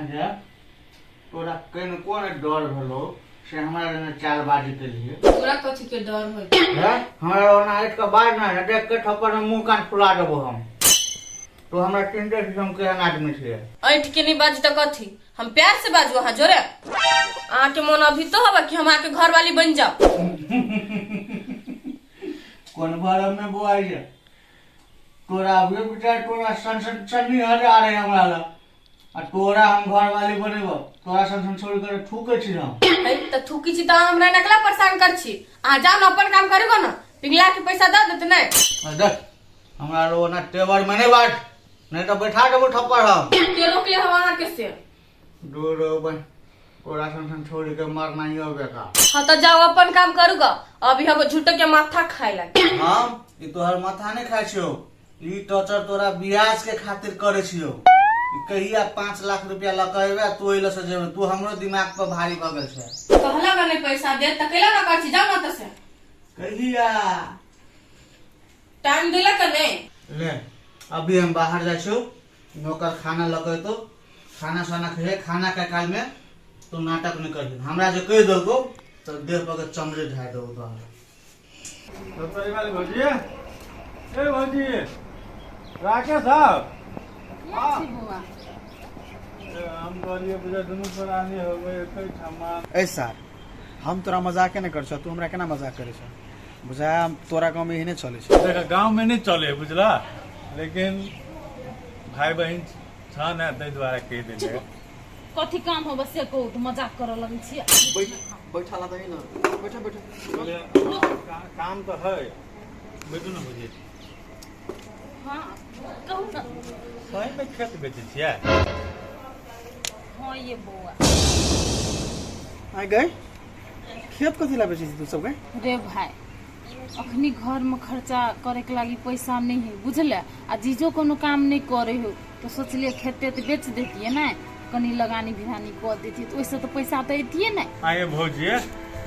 जे तोरा कनिको ने डर भेलो से हमरा लग चालबाजी के लिए। तोरा कथी के डर होय? है हमरा ओना हटि के बाज ना, देख के थप्पड़ में मुंह कान फुला देबो हम। तो हमरा चिंते छी हम केहन आदमी छियै। ऐठ के नहीं बाजू तऽ कथी? हम प्यार से बाजू अहाँ जोरे। अहाँ के मन अभी तो हवा कि हम अहाँ के घर वाली बन जाओ। कोन भरम में बुआई है तोरा? अभी विचार तोरा सन सन चन्नी हजार है हमरा लग आ तोरा हम घर वाली बनेबो, तोरा सन सन छोड़ कर थूके छी हम। है तऽ थूकी छी तऽ अहाँ हमरा नकला परेशान कर छी। अहाँ जाउ ने, अपन काम करू ने, पिघला के पैसा दऽ देत नहि। आ देख, हमरा लोग ना टेबर में नहीं बाट, नहीं तो बैठा देबो थप्पड़ हम। के रोकले हम अहाँ के से? दूर रहो बन, तोरा सन सन छोड़ के मरना ही हो बेकार। हाँ तो जाओ, अपन काम करू गा। अभी हम झूठो के माथा खाए लगे। हम ई तोहर माथा नहीं खाइ छियो, ई टॉर्चर तोरा ब्याज के खातिर करे छियो। ई कहिया 5 लाख रुपया लऽ के अयबे, तू ओहि लऽ से जेबे। तू हमरो दिमाग पर भारी भऽ गेल छै। कहला का नहीं पैसा दे तऽ कैला ना कर छी? जाओ ना तऽ से। कहिया? टाइम दिला का नहीं? ले, अभी हम बाहर जाइ छियो, नौकर खाना लऽ के अयतौ, खाना साना खेहे। खाना के काल में तू नाटक नहीं करही। हमरा जे कहि देलकौ तऽ देह पर के चमड़े ढाइ देबौ तोहर। सतरी वाली भौजी, ए भौजी, राकेश साहब। ए, हम कहलिए बुझा दुनू प्राणी हो गए एक ठामा। ए सार, हम तोरा मजाके नहि करै छौ, तू हमरा केना मजाक करै छौ? बुझाय तोरा गाँवमे एहने चलै छै। देख, गाँव में नहीं चले बुझला, लेकिन भाई बहन छ ने, ताहि दुआरे कहि देलियै। कथी काम हो बस से कहू तऽ मजाक करऽ लगै छियै। बैठ, बैठा ला दही ना, बैठा बैठा। कहलियै, काम तऽ है, बैठू ने भौजी। हँ, कहू ने। सही में खेत बेचै छियै? हँ ये बौआ। आइ गए, खेत कथी ला बेचै छी तू सब गए? रे भाई, अखनी घरमे खर्चा करैके लागि पैसा नहि है बुझले, आ जीजो कोनो काम नहि करे हो, तऽ सोचलियै खेते तऽ बेच देतियै ने, कनि लगानी भिरानी कऽ देतियै तऽ ओहिसँ तऽ पैसा तऽ अयतियै ने। आगे भौजी,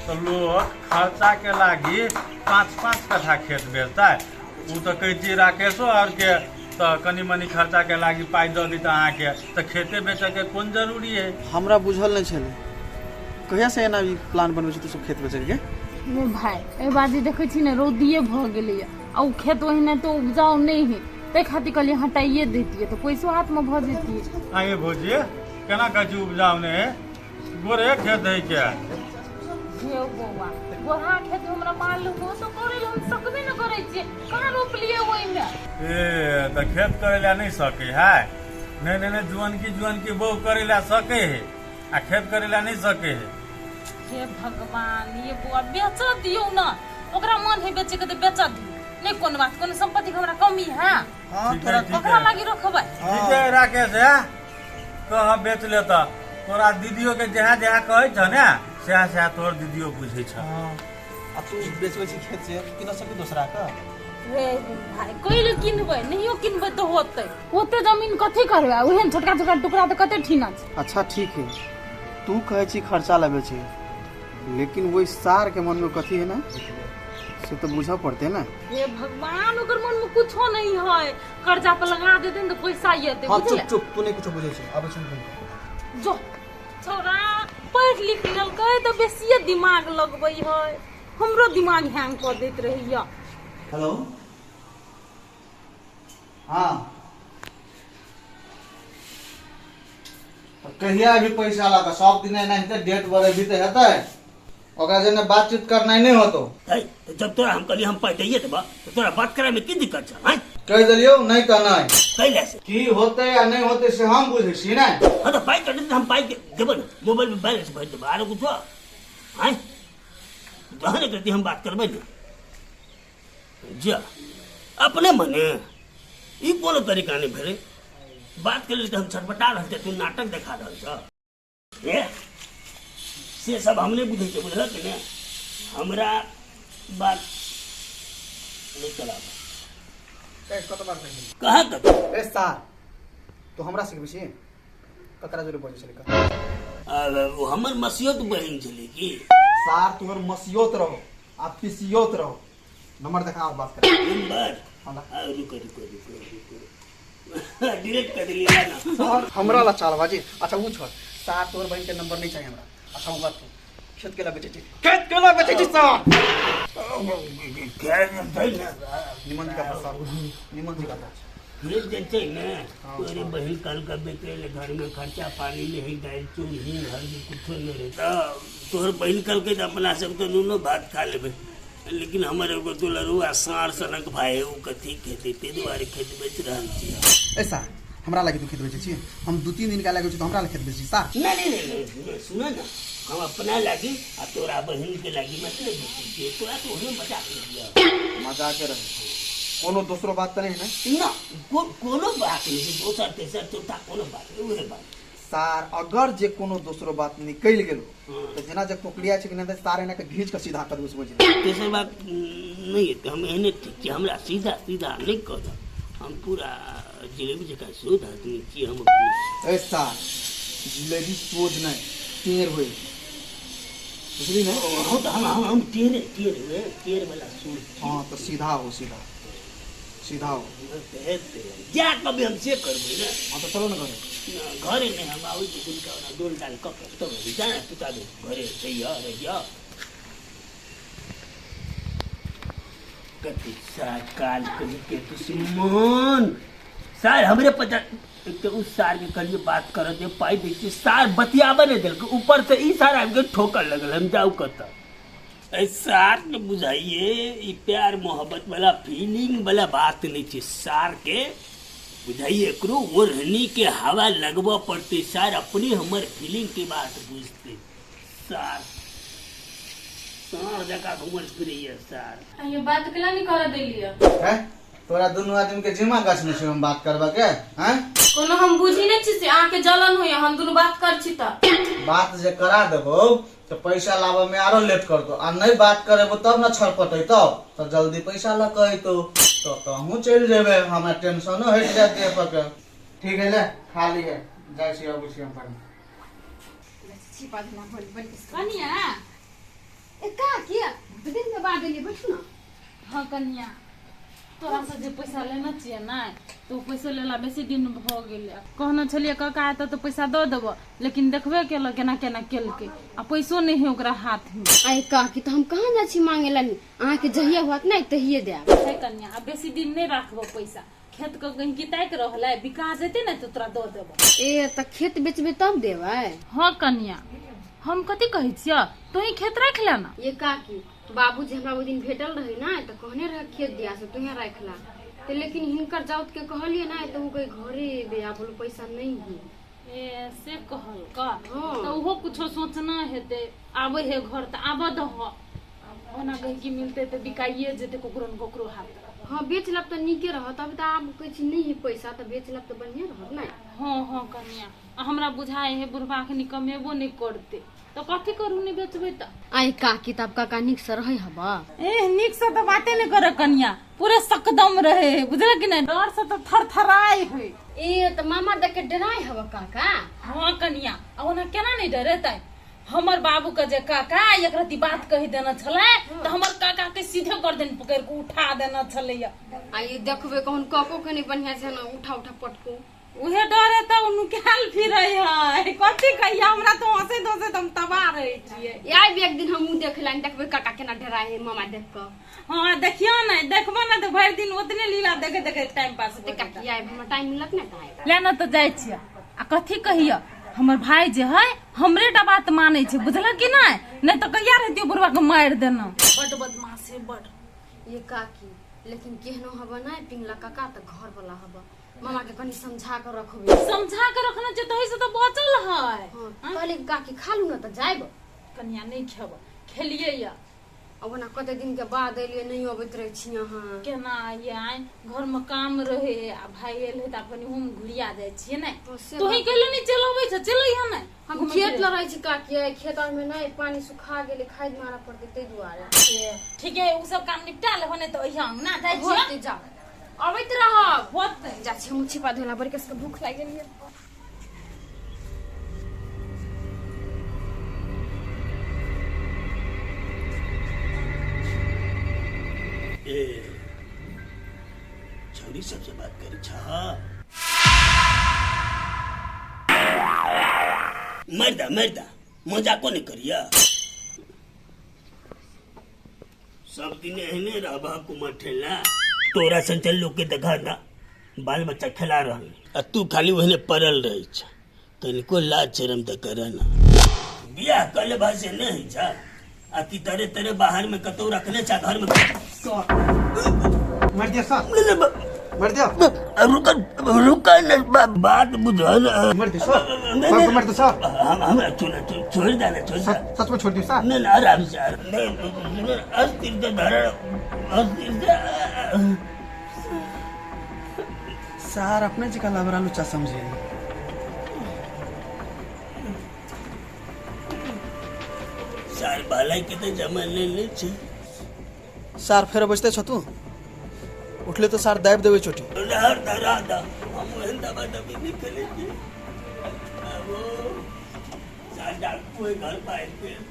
तऽ लोक खर्चा के लागी 5-5 कट्ठा खेत बेचतै? ओ तऽ कहै छियै राकेशो आरके तऽ कनि मनि खर्चा के लागी पाइ दऽ दी तऽ अहाँके तऽ खेते बेचैके कोन जरूरी है? हमरा बुझल नहि छलै। कहिया से एना ई प्लान बनबै छी तू सब खेत बेचैके? रे भाई, एहि बाजी देखै छी ने, रौदिये भऽ गेलैया आ ओ खेत ओहिना तऽ उपजाउ नहि है, ताहि खातिर कहलियै हटाइए दैतियै तऽ पैसो हाथमे भऽ जैतियै। आगे भौजी, केना कहै छी उपजाउ नहि है? गोरे खेत है क्या? हे बौआ, गोरहा खेत हमरा मालूम हो तऽ करै लए हम सकबे ने करै छियै। कहाँ रोपलियै ओहिमे? ए, तऽ खेत करै लए नहि सकै है? नहि नहि नहि, जुअनकी जुअनकी बहु करै लए सकै है आ खेत करै लए नहि सकै है? हे भगवान, ये बौआ, बेच दियौ ने। ओकरा मन है बेचेके तऽ बेच दियौ, नहि कोनो बात। कोनो सम्पत्तिके हमरा कमी है? हाँ। ठीक है, तोरा ठीक ककरा है। लागी रखबै? ठीक है राकेश, है कह बेच लेता। तोरा दीदियो के जहाँ जहाँ कहै छ ने, सएह सएह तोहर दीदियो बुझै छ। हाँ, आ तू बेचबै छी खेत से किन सकी दोसरा के? रे भाई, कैले किनबै? नहियो किनबै तऽ होतै। ओते जमीन कथी करबै? ओहन छोटका छोटका टुकड़ा तऽ कते ठीना छै। अच्छा ठीक है, तू कहै छी खर्चा ला बेचे, लेकिन वही सार के मन में कथी है ना, से तो बुझऽ पड़ते ना। हे भगवान, ओकर मन में कुछो नहीं है। कर्जा पर लगा देते ने तऽ पैसा एतै। हाँ। बुझले? चुप चुप, तू नहीं कुछो बुझै छी। आबै छी हम। जो छौड़ा पढ़ि लिख लेलकै तऽ बेसिए दिमाग लगबै है, हमरो दिमाग हैंग कऽ दैत रहैया। हेलो, हाँ, तऽ कहिया अभी पैसा लऽ कऽ? सब दिन एनाहिते डेट बढ़ेबी तऽ हेतै? ओकरा जेना बातचीत करनाइ नहि होतो। है तऽ जब तोरा हम कहलियै हम पाइ दैये देबऽ, तऽ तोरा बात करामे की दिक्कत छौ, आँय? कहि देलियौ, नहि तऽ नहि। कैले से? की होतै आ नहि होतै से हम बुझै छी ने। हाँ, तऽ पाइ कटतै तऽ हम पाइ देबो ने, मोबाइल में बैलेंस भरि देबो, आरो कुछो? आँय, तहन एक हम बात करबै ने। जा, अपने मने ई कोनो तरीका नहि भेलै। बात करै तऽ हम छटपटा रहल छियै, तू नाटक देखा रहल छह। ए, से सब हम नहि बुझै छियै, बुझलक कि नहि? हमरा बात नहि चलाब। कत बार कहि? कहाँ कत? ए सार, तू हमरा सिखबै छी? ककरा जोरे बजै छलै? ओ हमर मसियौत बहिन छलै की। सार, तोहर मसियौत रहो आ पिसियौत रहो, नंबर देखा, बात कर। नंबर? हाँ। आ, रुको रुको रुको रुको, डिलीट कर देलियै ना। सर हमरा ला चालबाजी। अच्छा ऊ छोड़, सार तोर बहन के नंबर नहीं चाहिए हमरा। अच्छा ऊ बात छोड़, खेत केला बेचै छी, खेत केला बेचै छी सर। खेत छै ने। निमन जी का सर, निमन जी का। खेत जे छै ने, तोरे बहिन कल का बेचे ले, घर में खर्चा पानी नहीं, दालि चूर हींग हल्दी कुछो नहीं रहे। तऽ तोहर बहिन कहलकै तऽ अपना सब तऽ नूनो भात खा लेबै, लेकिन हमर एगो दुलरुआ साँढ़ सनक भाय है, ओ कथी खेतै, ताहि दुआरे खेत बेच रहल छियै। ए सार हमरा लागे तू खेत बेचै छी, हम 2-3 दिन का लागे छी तो हमरा ला खेत बेचै छी सार। नहीं नहीं नहीं नहीं, सुन ना, हम अपना लागी आ तोरा बहिन के लागी मतलब बेचै छियै, तोरा तो ओहने मजाक लिअ। मजाके रहे, कोनो दोसरो बात तऽ नहीं है ना? ना, कोनो बात नहीं छै, दोसर तेसर चौथा कोनो बात नहीं, उहे बात। सार अगर जे कोनो दोसरो बात निकलि गेलो तऽ जेना जे कोकड़िया छै कि नहि, सार एना के घीच के सीधा कर देबो समझ। तेसर बात नहीं हेतै, हम एहने ठीक छी, हमरा सीधा सीधा नहीं कहब, हम पूरा जिलेबी जकाँ शुद्ध आदमी छी हम अपने। ए सार जिलेबी सोझ नहीं टेढ़ होय, बुझली ने? हाँ तऽ हम टेढ़े टेढ़ हुए, टेढ़ वाला सूर। हाँ तऽ सीधा हो, सीधा सीधा हो। जा कभी हम से करबै ने। हाँ तऽ चलो ने घरे। घरे नहि, हम आबै छी दिनका ओना डोल डाल कऽ के तब जा ने, तू ताबे घरे जइह रहिह। कथी सार काल कही के दुश्मन सार हमरे पता। एक तऽ उस सार के कहलिए बात करऽ दे, पाइ दै छी, सार बतियाबे नहि देलकै, ऊपर से ई सार आबि के ठोकर लगल, हम जाउ कतऽ। एहि सार के बुझाइए ई प्यार मोहब्बत वाला फीलिंग वाला बात नहीं छै, सार के बुझाइए एकरो ओढ़नी के हवा लगबऽ पड़तै, सार अपने हमर फीलिंग के बात बुझतै। सार सार जकाँ घुमल फिरैए सार। ये बात केला नहीं करऽ देलियै? हैं तोरा दुनू आदमी के जिम्मा गछने छी हम बात करबा के? हैं कोनो हम बुझी नहीं छी से अहाँके जलन होइया, हम दुनू बात कर छी तऽ बात जे करा देबो तो पैसा लाबे में आरो लेट करतो, आ नहीं बात करेबो तब न छटपटेतो, तो जल्दी पैसा लऽ के अयतो तो तहूँ चलि जेबे, हमरा टेंशनो हटि जायत देह पर के। ठीक है ले खा लिए, जाइ छी अबै छी हम पानी। छिपा देना बोल बोल। कनिया ए का किया दिन के बाद एलियै, बैठू ना। हाँ कनिया, तोरा से जे पैसा लेने छियै ने तऽ ओ पैसो लेला बेसी दिन भऽ गेलै। कहने छलियै काका एतऽ तऽ पैसा दऽ देबऽ, लेकिन देखबे केलक केना केना केलकै, आ पैसो नहि है ओकरा हाथ में। आइ काकी तऽ हम कहाँ जाइ छी मांगे ला, अहाँके जहिया होत ने तहिये देब। हे कनिया, आब बेसी दिन नहि राखबो पैसा, खेत के गहिंकी ताकि रहल है, बिका जेतै ने तऽ तोरा दऽ देबो। ए तऽ खेत बेचबै तब देबै? हाँ कनिया, हम कथी कहै छियै, तोही खेत राखि ले ना। ये काकी, बाबूजी हमरा ओहि दिन भेटल रहे ना तऽ कहने रहे खेत दिया से तुहे राखि ला, तऽ लेकिन हिनकर जाउत के कहलियै ना तऽ ओ कहे घरे एबे, आ बोलो पैसा नहीं है। ए से कहलका? हाँ। तऽ ओहो कुछो सोचना हेतै, आबै है घर तऽ आबऽ दह, ओना गहिकी मिलतै तऽ बिकाइए जेतै ककरो ने ककरो हाथ। हाँ बेच लब तऽ नीके रहत, अभी तऽ आब कहै छी नहीं है पैसा तऽ बेच लब तऽ बढ़िया रहत ना। हाँ हाँ कनिया, आ हमरा बुझाइ है बुढ़बा अखनी कमेबो नहि करतै, तऽ कथी करू नहि बेचबै तऽ। आइ काकी तब काका नीक से रहै हबा? ए नीक से तऽ बाते नहि करे कनिया, पूरे सकदम रहे है, बुझल कि नहि, डर से तऽ थरथराइ है। ए तऽ मामा देख के डराइ हबा काका? हाँ कनिया, आ ओना केना नहि डरेतै, हमर बाबू के जे काका एक रति बात कहि देने छलै तऽ हमर काका के सीधे गर्दन पकड़ि के उठा देने छलैया। आ ई देखबै कहन काको के नहि बढ़िया से ने उठा उठा पटको। उहे डरे तऽ ओ नुकायल फिरै है, कथी कहिया, हमरा तऽ हंसैत हंसैत हम तबाह रहै छियै। आबि एक दिन हमहूँ देखला, देखबै काका केना डराइ है मामा देख कऽ। हाँ देखियो ने, देखबो ने तऽ भरि दिन ओतने लीला देखे देखे टाइम पास तऽ काकी आबि हमरा टाइम मिलत ने तऽ आबि। ले ने तऽ जाइ छियै। आ कथी कहिया, हमर भाई जे है हमरे टा बात मानै छै, बुझलक कि नहि, नहि तऽ कहिया रहितियो बुढ़वा के मारि देना। बड बदमाश है बड। ये काकी, लेकिन केहनो हबा नहि पिंगला काका तऽ घर वाला हबा, मामा के कनी समझा के रखबे। समझा के रखना छै तही से तऽ बचल है। हाँ, कहली काकी खा लू ना तऽ जाइब। कनिया नहीं खेब, खेलिए या। अब ओना कते दिन के बाद एलियै, नहीं अबैत रहै छी अहाँ। केना आइए, आइ घर में काम रहे आ भाई एल है तऽ कनी हम घुरिया जाइ छियै ने। हाँ, से तोही बात। कहले नहीं चल अबै छ, चल अइहे ने। हम घुमै खेत फिरै। लऽ रहै छी काकी, आइ खेत आर में नहीं पानी सुखा गेलै, खाद मारऽ पड़तै ताहि दुआरे। ए, ठीक है, उ सब काम निपटा लेबो ने तऽ अइहे अंगना जाइ छियै। होतै, जाउ अबैत रहब। होतै। जा छी हम छिपा धोला, बड़ी कसके भूख लागि गेल। ए छौड़ी सबसे बात करी छह? मारि दा मारि दा, मजाको नहि करिया। सब दिन एहने रहबा कुमार ठेला, तोरा सन लोग के देखा ना बाल बच्चा खेला रहल आ तू खाली ओहने पड़ल रहे छ, कनिको लाज शरम तऽ कर ना। बियाह कर लेबा से नहीं होइ छ, आ की तरे तरे बाहर में कतौ रखने छ घर में। मर दिया सर, मर दिया। रुक रुक न, बात बुझल। मर दिया सर, सर मर दिया सर। हम हमरा छोड़ छोड़ दे ना, छोड़ दे। सच में छोड़ दियो सर। नहीं नहीं, आराम से आराम। नहीं अस्थिर से धर, अस्थिर से। सर अपने जी का लबरा लुच्चा समझे। सर भलाई के तो जमाने नहीं छे। सर फेर बजते छ तू, उठले तो सर दाब देवे चोटी। राधा राधा हम ओहन दबा दबी नहीं करे छी। अब सर डाकू है घर पर आबि गेल।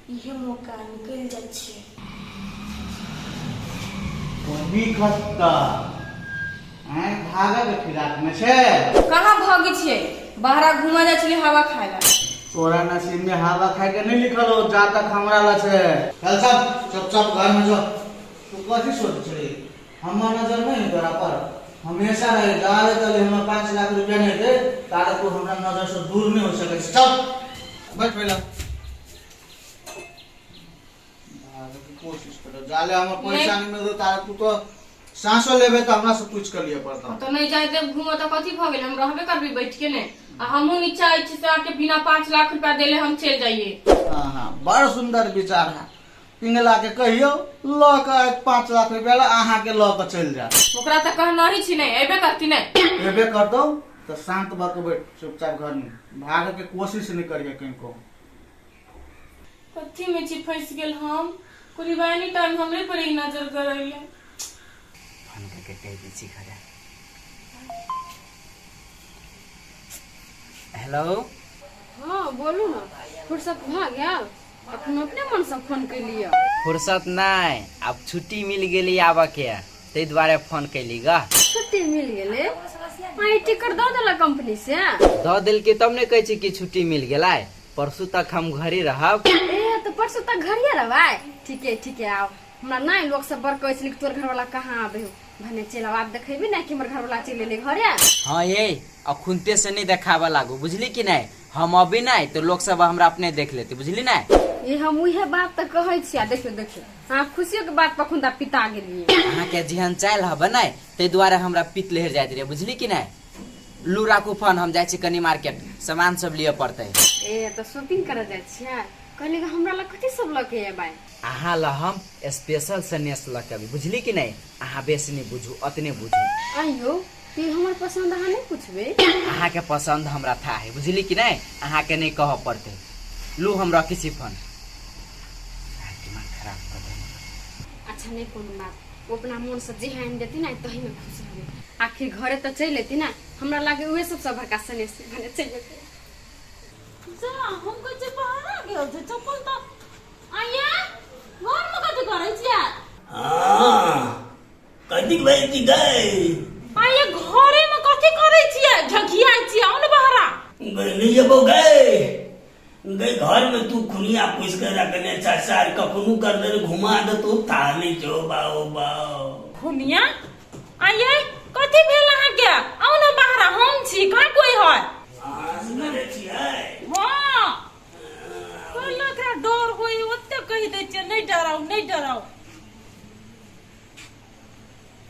इहे मौका निकलि जाइ छियै। कोनी खत्ता आँय भागऽ के फिराक में छै। कहाँ भागै छियै? बाहरा घूमऽ जाइ छलियै हवा खाय ला। तोरा नसीब में हवा खाय के नहीं लिखल हो, जा तक हमरा ला छै। चल सब चुपचाप घर में जो। तू कथी सोच छली? हमर नजर नहीं है तोरा पर, हमेशा रहे। जाले तले हमरा 5 लाख रुपया नहीं दे ताले तू हमरा नजर से दूर नहीं हो सकै। चल बैठ पहला। भागे के कोशिश करो, जाले हमर पैसा नहीं मिलतो ताले तू तो सांसो लेबे तो हमरा से पूछ के लिए पड़ता। तो नहीं जाए देब घूमो तो कथी भऽ गेल? हम रहबे करबी बैठ के ने, आ हमहूँ नीचा आइ छी से अहाँके बिना 5 लाख रुपया देले हम चलि जाइए। हाँ हाँ, बड़ सुंदर विचार है। पिंगला के कहियो लऽ के आयत 5 लाख रुपया ला, अहाँ के लऽ के चलि जायत। ओकरा तऽ कहना ही छी नहीं, एबे करती नहीं। एबे करतौ तऽ शांत भऽ के बैठ चुपचाप घर में, भागे के कोशिश नहीं करिए कहीं को। कथी में छी फंस गेल हम? कुरीबानी टाइम हमरे पर ही नजर गड़ैले। फोन करके कहि दै छी घरे। हेलो। हाँ बोलू ना, फुर्सत भऽ गेल? अखन अपने मन से फोन कैलियै। फुर्सत नहि, आब छुट्टी मिल गेली आबऽ के, ताहि दुआरे फोन कैली ग। छुट्टी मिल गेलै? आई टिकट दऽ देलक कंपनी से? दऽ देलकै तब ने कहै छी कि छुट्टी मिल गेलै। परसू तक हम घरे रहब। ए तऽ परसू तक घरे रहबै? ठीके ठीके आउ। हमरा नहि लोक सब बड़ कहै छलै कि तोर घरवाला कहाँ आबै हो, भने चलि आउ। आब देखेबी ने कि हमर घरवाला चलि एलै घरे। हाँ ये अखुनते से नहीं देखाबऽ लागू, बुझली कि नहीं? हम अभी नहीं तो लोग सब हमरा अपने देख लेते, बुझली नहीं? ये हम उहे बात तऽ कहै छी। आ देखियौ देखियौ, अहाँ खुशियो के बात पर अखुनता पिता गेलियै। अहाँ के जेहन चालि हबे नहीं ताहि दुआरे हमरा पित लहरि जाइत रहे, बुझली कि नहीं? लू राखू फोन, हम जाइ छी कनी मार्केट, सामान सब लिअ पड़तै। ए तऽ शॉपिंग करऽ जाइ छियै? कहली कि हमरा लग कथी सब लऽ के एबै? अहाँ लऽ हम स्पेशल सनेस लऽ के अबै, बुझली कि नहीं? अहाँ बेसी नहीं बुझू, अतने बुझू। आइयो ते हमर पसंद अहाँ नहीं पूछबै? अहाँ के पसंद हमरा था है, बुझली कि नहीं? अहाँ के नहीं कहऽ पड़तै। लू हम रखै छी फोन। दिमाग खराब कऽ देलक। अच्छा नहीं कोनो बात, ओ अपना मन से जे आनि देती ना तही में खुश रहबै। आखिर घरे तऽ चलि एती ना, हमरा लागे उहे सबसँ बड़का सनेस भने चलि एतै। जा हम कहै छियै बहरा गेल छै चप्पल तऽ आइया घरमे कथी करै छियै? हाँ कथी भैल छी गै? आइया घरेमे कथी करै छियै? झकियाइ छियै, आउ ने बहरा। गै नहीं जेबो गै। गै घर में तू खुनिया पूछ के रखने छ सार, कखनो गर्दन घुमा दे तू था नहीं छो बाओ बाओ। खुनिया? आइया कथी भेल अहाँके? आउ ने बहरा, हम छी, कहाँ कोई है? अहाँ असगरे छियै? हाँ कोई एकरा डर होई ओते कहि दै छियै नहीं डराउ नहीं डराउ।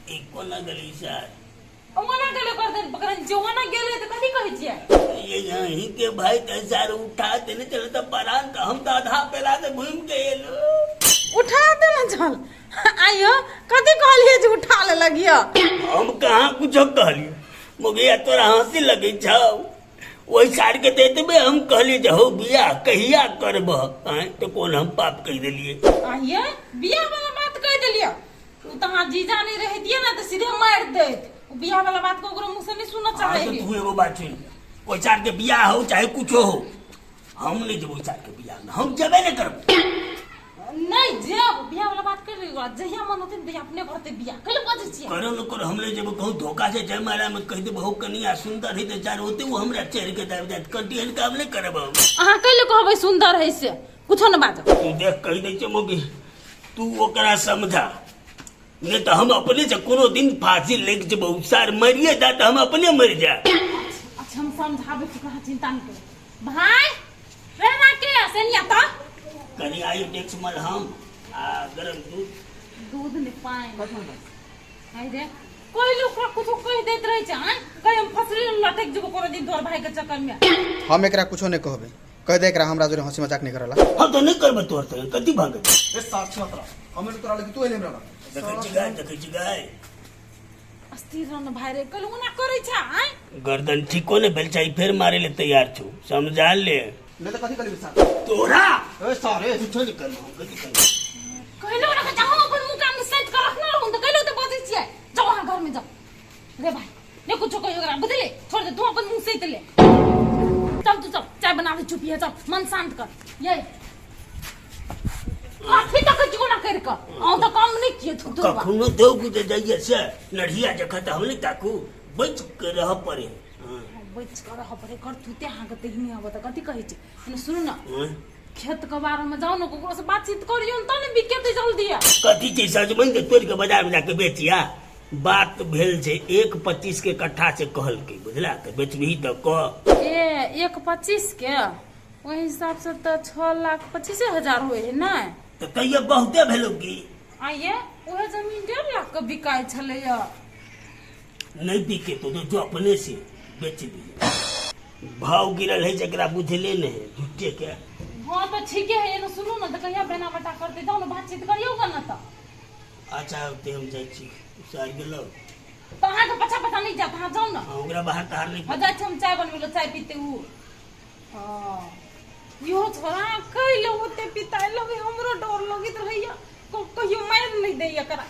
ई कोना गेली सर? ओना गेलै गर्दन पकड़न जे ओना गेलै तऽ कथी कहै छियै? ये यहीं के भाई के सर उठा देने चले तो परान तो हम तो आधा पेरा से घूम के एलो। उठा देने चल। आइयो कथी कहलियै जे उठा लेलक यऽ? हम कहाँ कुछो कहलियै मुगिया, तोरा हंसी लगै छौ? ओहि सार के तऽ एतबे हम कहलियै जे हौ बियाह कहिया करबह? आँय तऽ कोन हम पाप कहि देलियै? आइये बियाह वाला बात कहि देलियै। ओ तऽ अहाँ जीजा नहि रहितियै ने तऽ सीधे मारि दैत। ओ बियाह वाला बात ककरो मुँह से नहि सुनऽ चाहै हाँ, तू एगो बात सुन, ओहि सार के बियाह हो चाहे कुछो हो, हम नहि जेबै ओहि सार के बियाह में, हम जेबे नहि करबै। नहीं जेब बियाह वाला बात कर रही हो जहिया मन होते तहिया अपने करते बियाह कैले बजै छियै करो न करो हम ले जेबो कहूँ धोखा से जयमाला में कह दे बहु कनिया सुंदर है तो चार होते वो हमरा चढ़ के दाब जात कंटी हन काम नहीं करब हम अहाँ कैले कहबै सुंदर है से कुछो न बाजब तू देख कह दे छै मोगी तू ओकरा समझा नहीं तो हम अपने से कोनो दिन फांसी लग जेबो सार मरिए जा तो हम अपने मर जा अच्छा हम समझाबै छी अहाँ चिंता नहीं करू भाई रे राकेश एनिया त कनी आई डेक्स मलहम आ गरम दूध दूध ने पानि हाय रे कोई लोग ओकरा कुछो कहि दैत रहै छै आँय कहि हम फसरी लटकि जेबो कोनो दिन तोहर भाई के चक्कर में हम एकरा कुछो नहीं कहबे कह दे एकरा हमरा जोरे हंसी मजाक नहीं करला हम तो नहीं करबे तोहर संगे कथी भागे ए सार छला तोरा हम तोरा लेकिन तू एले हमरा देखै छी गाय देखै छी गाय अस्थिर रह न भाई रे कल ओना करै छै आँय गर्दन ठीको ने भेल चाही फेर मारे ले तैयार छौ समझा ले ले त कथी कहली सार तोरा ए सार ए कुछो नहीं करबो हम कथी करबो कहलो ना जाओ अपन मुंह कान सेट कर रखना रहूं तो कहलो तो बजै छियै जाओ अहाँ घर में जाओ रे भाई ने कुछो कहियो ओकरा बुझले छोड़ दे तू अपन मुंह सेट ले चल तू चल चाय बनावे चुपी है चल मन शांत कर ये काफी तक क्यों ना कर कर आउ तो काम नहीं किए तू तू कखनो दौग जे जाइए से नढ़िया जखन तऽ हम नहि ताकू बचि के रहऽ पड़े हँ, बच कर रह पड़े कर तू ते अहाँ के तेहनी आबऽ तऽ कथी कहै छै एने सुनू ना हँ। खेत के बारे में जाओ ना ककरो से बातचीत करियो न तब ने बिकेतै जल्दी कथी छै सजमनि के तोड़ि के बाजार मे जाके बेचिया बात भेल छै 1.25 के कट्ठा से कहलकै बुझला तऽ बेचबही तऽ कह ए 1.25 के ओहि हिसाब से तऽ 6,25,000 होइ है ने तऽ तैयो बहुते भेलौ की आइए उहे जमीन 1.5 लाख के बिकाइ छलैया नहीं बिके तो जो अपने से बेच दिए भाव गिरल है जकरा बुझले नहीं है झूठे के हाँ तो ठीके है एने सुनू ना तऽ कहिया बेना बटा करते जाउ ने बातचीत करियौ ग ना तऽ अच्छा होते हम जाइ छी सर गेलौ तऽ अहाँके पछा पछा नहि जायत अहाँ जाउ ने हाँ, ओकरा बाहर ताहर नहीं हो जाइ छी हम चाय बनबै लए चाय पीते उ हाँ इहो छोरा कैले ओते पिताइ लगे हमरो डर लगैत रहैया कहियो मारि नहि दैया एकरा।